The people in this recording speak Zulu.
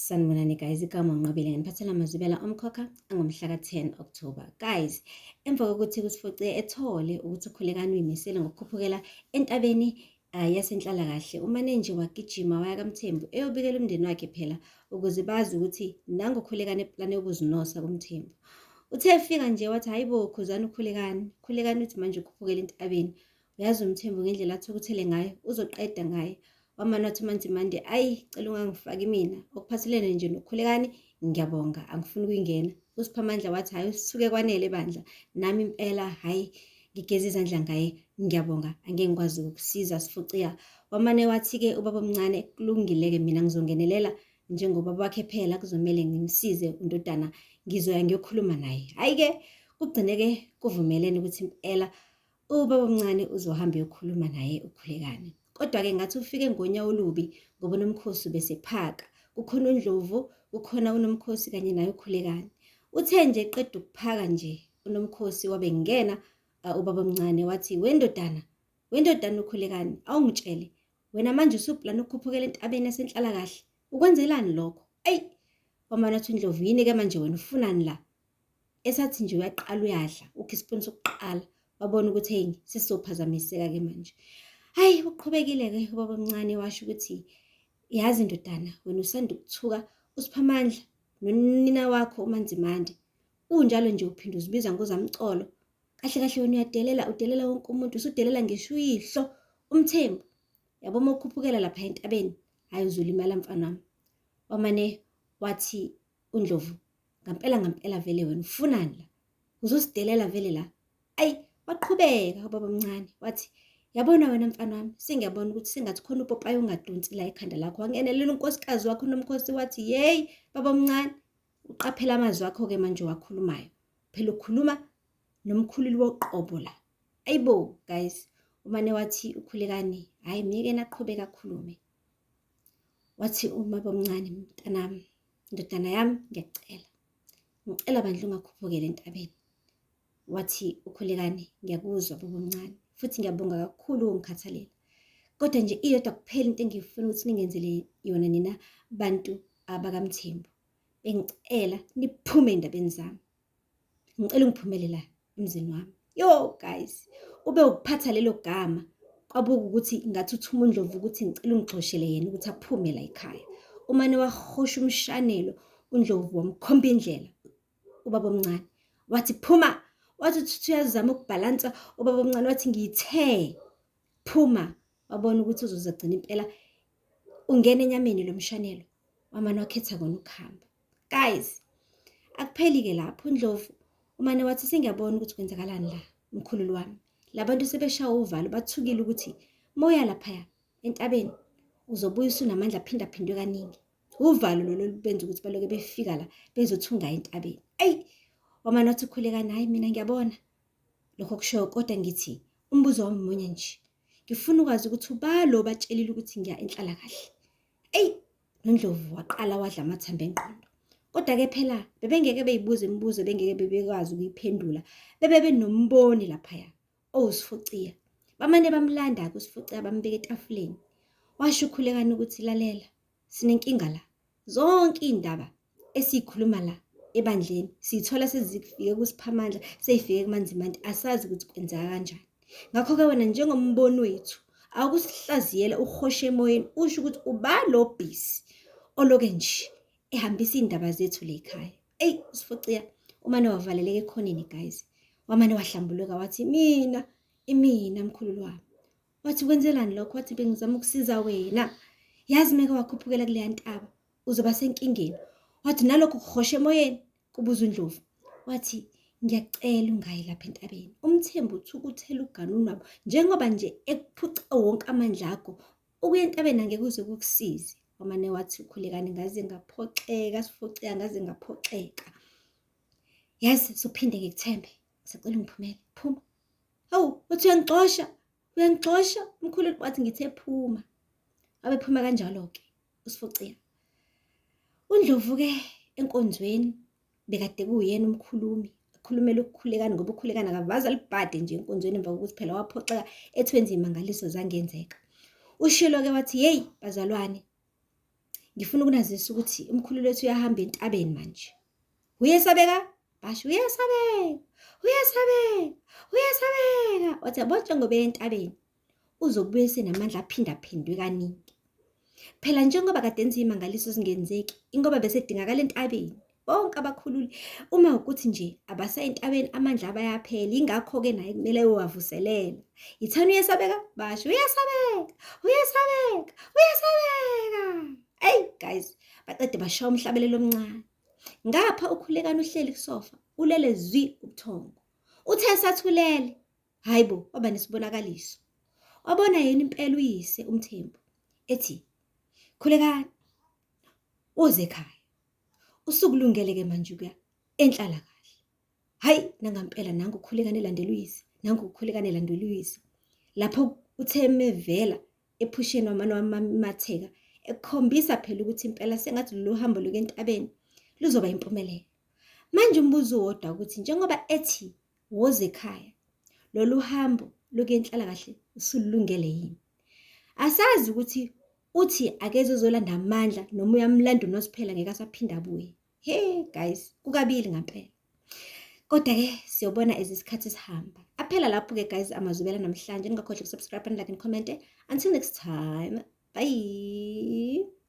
Sanibonani guys, igama uNqobile nginiphathela amazwibela omkhokha angomhla ka-10 October. Guys, emva kokuthi kusifoce ethole ukuthi uKhulekani uyimisele ngokukhuphukela entabeni yaseNhlalakahle, umane nje wagijima waya kaMthembu eyobikela umndeni wakhe phela ukuze bazi ukuthi nangu uKhulekani eplane yokuzinosa kuMthembu. Uthe efika nje wathi hayi bo khuzani uKhulekani, Khulekani uthi manje ukhuphukela entabeni. Uyazi uMthembu ngendlela athukuthele ngayo uzoqeda ngaye. Wamane wathi uManzimande ayi cela ungangifaki mina okuphathelene nje noKhulekani ngiyabonga angifuni ukuyingena. USiphamandla wathi hhayi usuke kwanele bandla nami impela hhayi ngigeza izandla ngaye ngiyabonga angeke ngikwazi ukukusiza sifuciya. Wamane wathi-ke ubabomncane kulungile-ke mina ngizongenelela njengobaba wakhe phela kuzomele ngimsize undodana ngizoya ngiyokhuluma naye. Hhayi-ke kugcine-ke kuvumelene ukuthi impela Ubaba omncane uzohamba uyokhuluma naye uKhulekani. Kodwa-ke ngathi ufike ngonyawo olubi ngoba uNomkhosi ubesephaka. Kukhona uNdlovu, kukhona uNomkhosi kanye naye uKhulekani. Uthe nje eqeda ukuphaka nje uNomkhosi wabe ngena ubaba omncane wathi, wendodana, wendodana uKhulekani, awungitshele, wena manje usuplana ukukhuphukela entabeni yaseNhlalakahle. Ukwenzelani lokho? Eyi, wamane wathi uNdlovu, yini-ke manje wena ufunani la? Esathi nje uyaqala uyadla ukha isipuni sokuqala wabona ukuthi hey sesizophazamiseka-ke manje. Hhayi uqhubekile-ke ubaba omncane washo ukuthi yazi ndodana wena usanda ukuthuka uSiphamandla nonina wakho uManzimande. Unjalo nje uphinde uzibiza ngozamcolo. Kahle kahle wena uyadelela udelela wonke umuntu usudelela ngisho uyihlo uMthembu. Yabo uma ukhuphukela lapha entabeni hhayi uzolimala mfana wami. Wamane wathi uNdlovu Ngampela ngampela vele wena ufunani la? Uzosidelela vele la. Ayi, waqhubeka ubaba omncane wathi, yabona wena mfana wami, sengiyabona ukuthi sengathi khona upopayi ungadonsi la ekhanda lakho. Wangenelela unkosikazi wakho uNomkhosi wathi, yeyi baba omncane, uqaphela amazwi akho-ke manje wakhulumayo. Phela ukhuluma nomkhululi woqobo la. Ayibo guys, umane wathi uKhulekani, hhayi myekeni aqhubeke akhulume. Wathi umaba omncane, mntanami, ndodana yami ngiyakucela ngicela bandla ungakhuphukeli entabeni wathi ukhulekani ngiyakuzwa baba omncane futhi ngiyabonga kakhulu ukungikhathalela kodwa nje iyodwa kuphela into engifuna ukuthi ningenzele yona nina bantu abakamthembu bengicela niphume endabeni zami ngicela ungiphumele la emzini wami yo guys ube ukuphatha lelo gama kwabuka ukuthi ngathi uthuma uNdlovu ukuthi ngicela ungixoshele yena ukuthi aphume la ekhaya umane wahosha umshanelo uNdlovu wamkhomba indlela ubaba omncane wathi phuma wathi uthi uyazama ukubhalansa ubaba omncane wathi ngithe phuma wabona ukuthi uzoze agcina impela ungena enyameni lo mshanelo wamane wakhetha kona ukuhamba Guys, akupheli-ke lapho uNdlovu umane wathi sengiyabona ukuthi kwenzakalani la mkhululi wami. Labantu sebeshawa uvalo bathukile ukuthi moya laphaya entabeni uzobuya usunamandla aphindaphindwe kaningi. Uvalo lolo lubenza ukuthi baloke befika la bezothunga entabeni. Eyi, wamane wathi ukhulekani, hhayi mina ngiyabona lokho kushoyo kodwa ngithi umbuzo wami munye nje. Ngifuna ukwazi ukuthi ubalo batshelile ukuthi ngiya enhlalakahle. Eyi, noNdlovu waqala wadla amathambo engqondo. Kodwa-ke phela bebengeke beyibuze imibuzo bengeke bebekwazi ukuyiphendula. Bebe benomboni laphaya owuSifuciya. Bamane bamlanda-ke uSifuciya bambeka etafuleni. Washo uKhulekani ukuthi lalela, sinenkinga la. Zonke iy'ndaba esiyikhuluma la ebandleni siyithola sezifike kuSiphamandla seyifike kuManzimande asazi ukuthi kwenzeka kanjani ngakho-ke wena njengomboni wethu awukusihlaziyela uhoshe emoyeni usho ukuthi uba lo bhisi oloke nje ehambisa iy'ndaba zethu le ekhaya eyi usifuciya umane wavaleleka ekhoneni guys wamane wahlambuluka wathi mina imina mkhululu wami wathi kwenzelani lokho wathi bengizama ukusiza wena yazi meke wakhuphukela kuleya ntaba uzoba senkingeni wathi nalokho kuhosha emoyeni kubuza uNdlovu wathi ngiyacela ungayi lapha entabeni umthembu uthukuthela uganunwabo njengoba nje ekuphuca wonke amandla akho ukuya entabeni angeke uze kukusize wamane wathi ukhulekani ngaze ngaphoxeka sifoceka ngaze ngaphoxeka yazi sophinde ngikuthembe ngisacela ungiphumele phuma hawu uthi uyangixosha uyangixosha umkhulu wathi ngithe phuma abephuma kanjalo-ke uSifociya. UNdlovu-ke enkonzweni bekade kuwuyena umkhulumi akhulumela ukukhulekana ngoba ukhulekana akavaze alibhade nje enkonzweni emva kokuthi phela waphoxeka ethi wenza iy'mangaliso zangenzeka. Ushilo-ke wathi yeyi bazalwane Ngifuna ukunazisa ukuthi umkhulu lethu uyahamba entabeni manje. Uyesabeka? Basho uyesabeka. Uyesabeka. Uyesabeka. Wathi yabo njengoba entabeni uzokubuye esenamandla aphindaphindwe kaningi. Phela njengoba kade enza iy'mangaliso zingenzeki, ingoba bese edingakala entabeni. Bonke abakhululi uma ukuthi nje abasayi entabeni amandla abayaphela, yingakho-ke naye kumele ayowavuselela. Yithani uyesabeka? Basho uyesabeka, uyesabeka, uyesabeka. Eyi guys, baqede bashaya umhlabelelo omncane. Ngapha uKhulekani uhleli kusofa, ulele zwi ubuthongo. Uthe esathulele, Hayi bo, waba nesibonakaliso. Wabona yena impela uyise uMthembu ethi, Khulekani, woze ekhaya. Usukulungele-ke manje ukuya enhlalakahle. Hhayi, nangampela nangu uKhulekani elandela uyise, nangu uKhulekani elandela uyise. Lapho uthe mevela ephusheni wamane wamamatheka ekhombisa phela ukuthi impela sengathi lolu hambo luke entabeni luzoba impumelelo. Manje umbuzo uwodwa ukuthi njengoba ethi Woza ekhaya. Lolu hambo lokuya enhlalakahle usululungele yini? Asazi ukuthi uthi akeze uzolanda amandla noma uyamlanda uNosiphela ngeke asaphinda abuye. Hey guys, kukabili ngampela. Kodwa-ke siyobona as isikhathi sihamba. Aphela lapho-ke guys amazwibela namhlanje. Ningakhohlwa ukusubscribe and like and comment. Until next time. Bye.